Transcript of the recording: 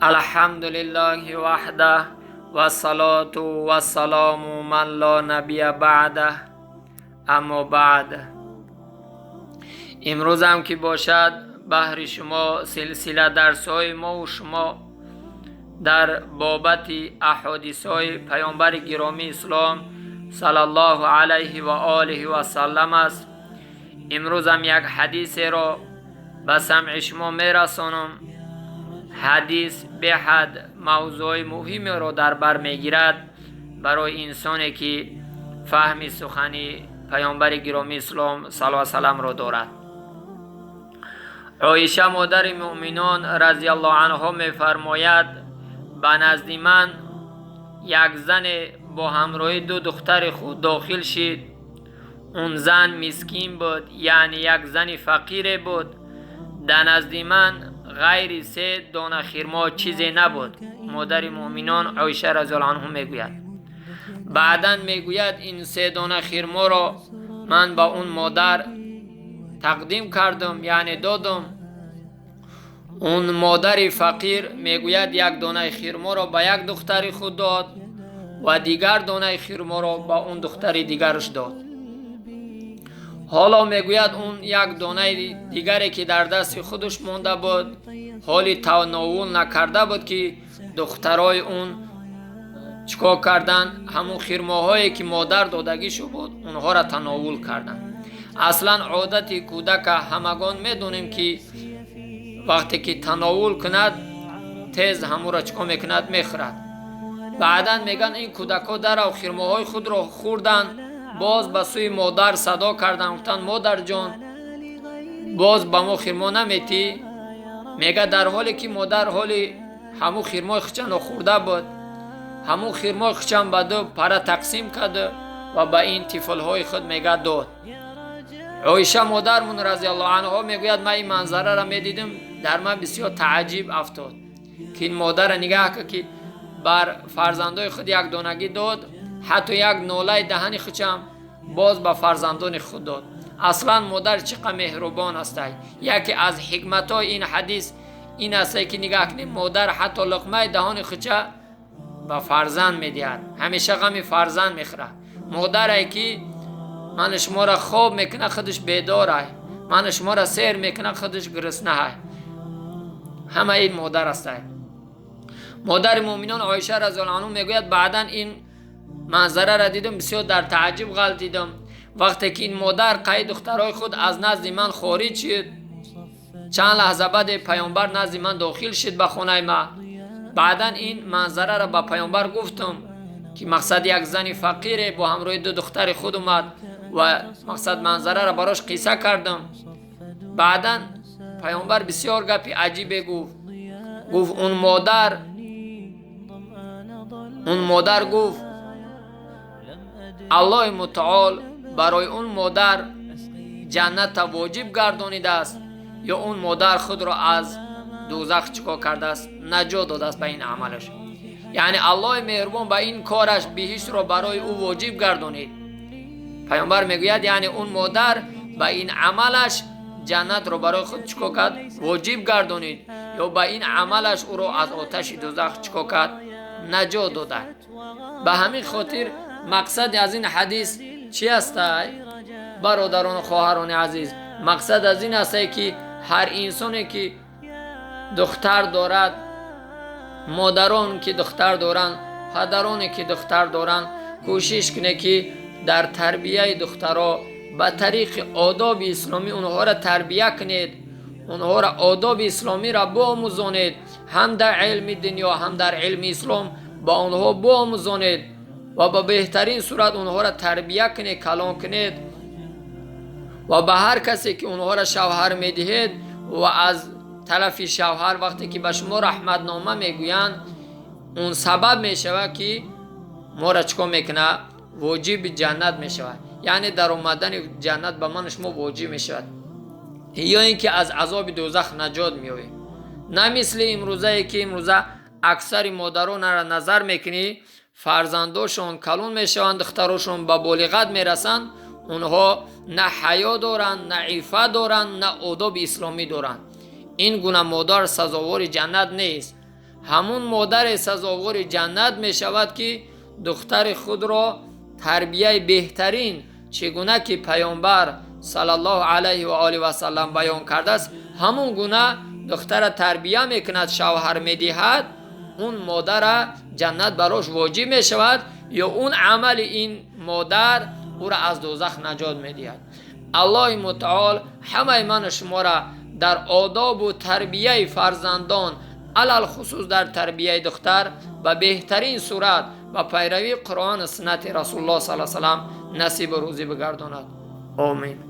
الحمد لله وحده والصلاة والسلام من لا نبی بعده اما بعد. امروز هم که باشد بهر شما سلسله درس های ما و شما در بابت احادیث های پیامبر گرامی اسلام صلی الله علیه و آله و سلم است. امروز هم یک حدیث را به سمع شما میرسانم. حدیث به حد موضوع مهمی را در بر میگیرد برای انسانی که فهم سخنی پیامبر گرامی اسلام صلی الله علیه و سلم را دارد. عایشه مادر مؤمنان رضی الله عنها میفرماید به نزد من یک زن با همراهی دو دختر خود داخل شد. اون زن مسکین بود، یعنی یک زن فقیر بود. در نزد من غیر سه دانه خرما چیزی نبود. مادر مؤمنان عایشه رضی الله عنها میگوید. بعدا میگوید این سه دانه خرما را من با اون مادر تقدیم کردم، یعنی دادم. اون مادر فقیر میگوید یک دانه خرما را به یک دختر خود داد و دیگر دانه خرما را به اون دختر دیگرش داد. حالا میگوید اون یک دانه دیگری که در دست خودش مونده بود حالی تناول نکرده بود که دخترای اون چیکار کردن؟ همون خرماهایی که مادر دادگیشو بود اونها را تناول کردن. اصلا عادت کودک همگان میدونیم که وقتی که تناول کند تیز همون را چیکار میکند؟ میخورد. بعدا میگن این کودک ها در و خرماهای خود را خوردن، باز به سوی مادر صدا کردن، گفتن مادر جان باز به ما خرما نمیتی؟ میگه در حالی که مادر حالی همون خرمای خچن خورده بود، همون خرمای خچن به دو پره تقسیم کرده و به این طفل های خود میگه داد. عایشه مادرمون رضی الله عنها میگوید من این منظره را میدیدم، در من بسیار تعجب افتاد که این مادر نگاه کرد که بر فرزندای خود یک دانگی داد، حتی یک نوله دهن خودم باز به فرزندان خود داد. اصلا مادر چقدر مهربان است. یکی از حکمت های این حدیث این است که نگاه کنیم مادر حتی لقمه دهان خودش به فرزند میدهد، همیشه غم فرزند میخوره. مادر که من شما را خواب میکنه خودش بیداره، من شما را سیر میکنه خودش گرسنه های. همه این مادر است. مادر مؤمنان عایشه رضی الله عنها میگوید بعدا این منظره را دیدم، بسیار در تعجب غلطیدم وقتی که این مادر قید دخترای خود از نزد من خارج شد. چند لحظه بعد پیامبر نزد من داخل شد به خانه ما. بعدا این منظره را به پیامبر گفتم که مقصد یک زن فقیر با همراه دو دختر خود اومد و مقصد منظره را براش قصه کردم. بعدا پیامبر بسیار گپی عجیبه گفت. گفت اون مادر گفت الله متعال برای اون مادر جنت واجب گردانیده است یا اون مادر خود را از دوزخ چیکار کرده است؟ نجات داده است به این عملش. یعنی الله مهربان به این کارش بهشت را برای او واجب گردانید. پیامبر میگوید یعنی اون مادر به این عملش جنت را برای خود چیکار کرد؟ واجب گردانید یا به این عملش او را از آتش دوزخ چیکار کرد؟ نجات داده. به همین خاطر مقصد از این حدیث چی است برادران و خواهران عزیز؟ مقصد از این است که هر انسانی که دختر دارد، مادران که دختر دارند، پدران که دختر دارند، کوشش کنه که در تربیه دخترها به طریق آداب اسلامی اونها را تربیه کنید، اونها را آداب اسلامی را بیاموزانید، هم در علم دنیا هم در علم اسلام با آنها بیاموزانید و به بهترین صورت اونها را تربیه کنید، کلان کنید و به هر کسی که اونها را شوهر میدهید و از طرف شوهر وقتی که به شما رحمت نامه میگویند، اون سبب میشود که ما را چیکار میکنه؟ واجب جنت میشود. یعنی در اومدن جنت به من شما واجب میشود یا اینکه از عذاب دوزخ نجات میابیم. نه مثل امروزه که امروزه اکثر مادران را نظر میکنی فرزنداشون کلون میشوند، دختراشون به بالغت میرسند، اونها نه حیا دارند، نه عفت دارند، نه آداب اسلامی دارند. این گونه مادر سزاوار جنت نیست. Ҳамун модаре сазовори ҷаннат мешавад, ки духтари худро тарбияи беҳтарин, чӣ гуна ки паёмбар саллаллоҳу алайҳи ва олиҳи васаллам баён кардааст, ҳамун гуна духтара тарбия мекунад, шавҳар медиҳад, он модара ҷаннат барош воҷиб мешавад ё он амали ин модар ӯро аз дӯзах наҷот медиҳад. Аллоҳи мутаол ҳамаи ману шуморо дар одобу тарбияи фарзандон, алалхусус дар тарбияи духтар ба беҳтарин сурат ба пайравии Қуръону суннати Расулуллоҳ саллаллоҳу алайҳи васаллам насибу рӯзӣ бигардонад. Омин.